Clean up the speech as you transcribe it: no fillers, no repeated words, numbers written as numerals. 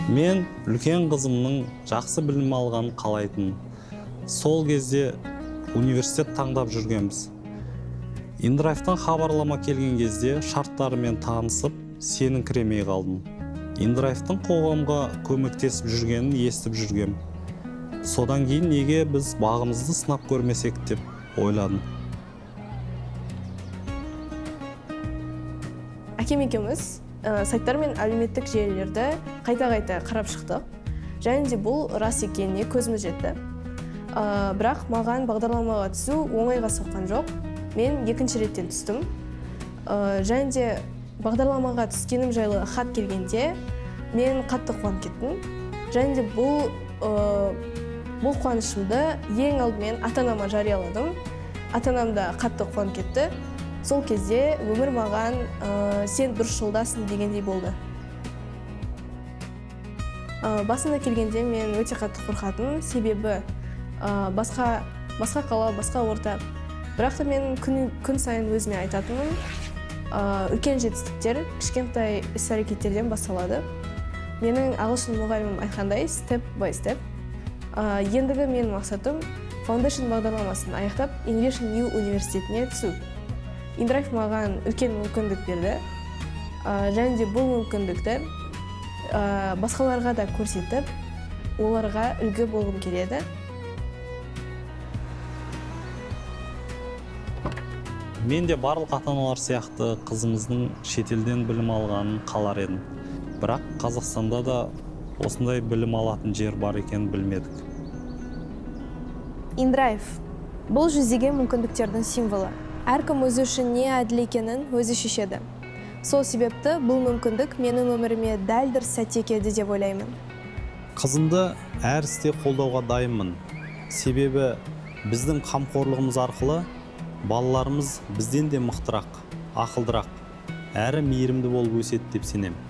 Мен үлкен қызымның жақсы білім алғанын қалайтын. Сол кезде университет таңдап жүргенбіз. inDrive-тан хабарлама келген кезде шарттарымен танысып, сеніңкіремей қалдым. inDrive-тың қоғамға көмектесіп жүргенін естіп жүргем. Содан кейін неге біз бағымызды сынап көрмесек деп ойладым. Әкем екеуміз сайттар мен әлеуметтік желілерді қайта-қайта қарап шықтық. Және де бұл рас екеніне көзіміз жетті. Бірақ маған бағдарламаға түсу оңайға соққан жоқ. Мен екінші реттен түстім. Және де бағдарламаға түскенім жайлы хат келгенде мен қатты қуанып кеттім. Және де бұл қуанышымды ең алдымен ата-анама жарияладым. Ата-анам да қатты қуанып кетті. Сол кезде өмір маған сен дұрыс жолдасың дегендей болды. Басында келгенде мен өте қатты қорқатынмын, себебі басқа қала, басқа орта. Бірақ та мен күн сайын өзіме айтатынмын, үлкен жетістіктер кішкентай іс-әрекеттерден басталады. Менің ағылшын мұғалімім айтқандай, step by step. Ендігі менің мақсатым Foundation бағдарламасын аяқтап, Innovation New университетіне түсу. inDrive маған үлкен мүмкіндік берді. Және де бұл мүмкіндікті басқаларға да көрсетіп, оларға үлгі болғым келеді. Мен де барлық ата-аналар сияқты қызымыздың шетелден білім алғанын қалар едім. Бірақ Қазақстанда да осындай білім алатын жер бар екенін білмедік. inDrive бұл жүздеген мүмкіндіктердің символы. Әркім өзі үшін не әділ екенін өзі шешеді. Сол себепті бұл мүмкіндік менің өміріме дәл дұрыс сәтте келді деп ойлаймын. Қызымды әр істе қолдауға дайынмын. Себебі біздің қамқорлығымыз арқылы балаларымыз бізден де мықтырақ, ақылдырақ, әрі мейірімді болып өседі деп сенемін.